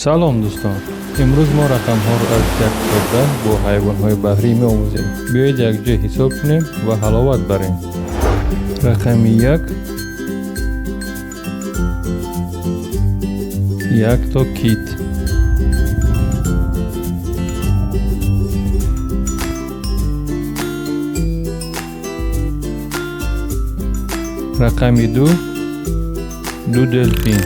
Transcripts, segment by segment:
Салом, дӯстон! Имрӯз мо рақамҳоро аз 1 то 10 бо ҳайвонҳои баҳрӣ меомӯзем. Биёед, якҷоя ҳисоб кунем ва ҳаловат барем. Рақами 1: якто кит. Рақами 2: ду делфин.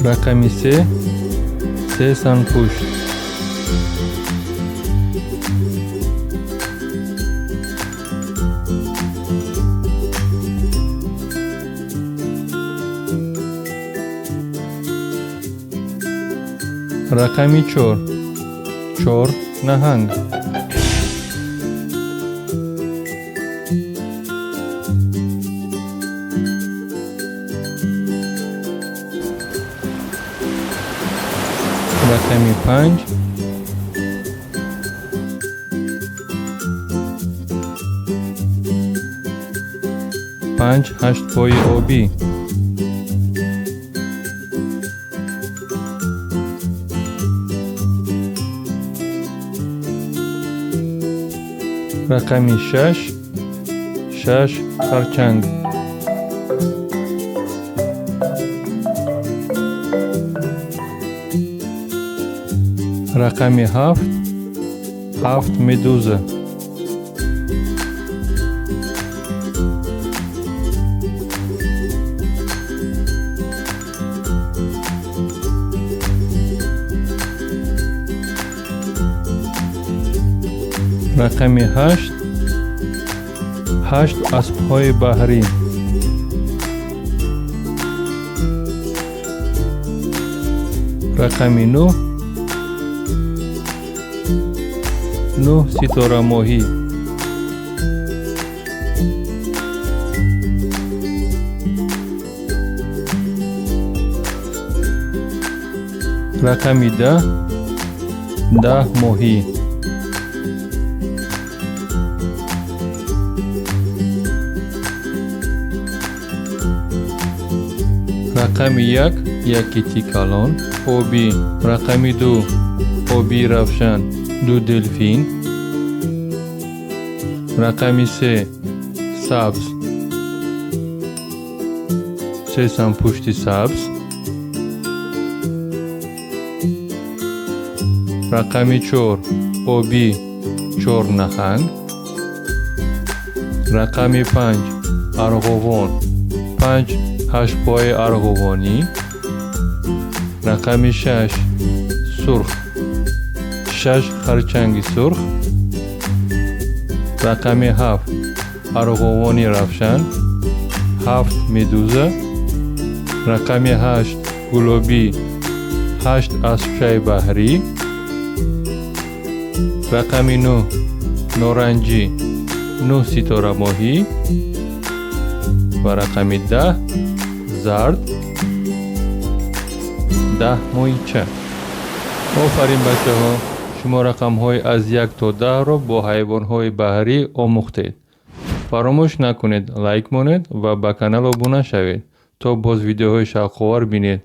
Рақами 3: се санпушт. Рақами 4: чор наҳанг. Рақами 5: панҷ ҳаштпои обӣ. Рақами 6: шаш харчанг. Рақами 7: ҳафт медуза. Рақами 8: ҳашт аспҳои баҳрӣ. Рақами 9: нӯҳ ситорамоҳӣ. Рақами 10: 10 моҳӣ. Рақами 1: як кити калон обӣ. Рақами 2: обии равшан, ду делфин. Рақами 3: сабз, се санпушти сабз. Рақами 4: обӣ, чор наҳанг. Рақами 5: арғувон, панҷ ҳаштпои арғувонӣ. Рақами 6: сурх, шаш харчанги сурх. Рақами 7: арғувони равшан, ҳафт медуза. Рақами 8: гулобӣ, ҳашт аспчаи баҳрӣ. Рақами 9: норанҷӣ, нӯҳ ситорамоҳӣ. Ва рақами 10: зард, 10 моҳича. Офарин, бачаҳо! Шумо рақамҳои аз 1 то 10-ро бо ҳайвонҳои баҳрӣ омӯхтед. Фаромӯш накунед, лайк монед ва ба канал обуна шавед, то боз видеоҳои шавқовар бинед.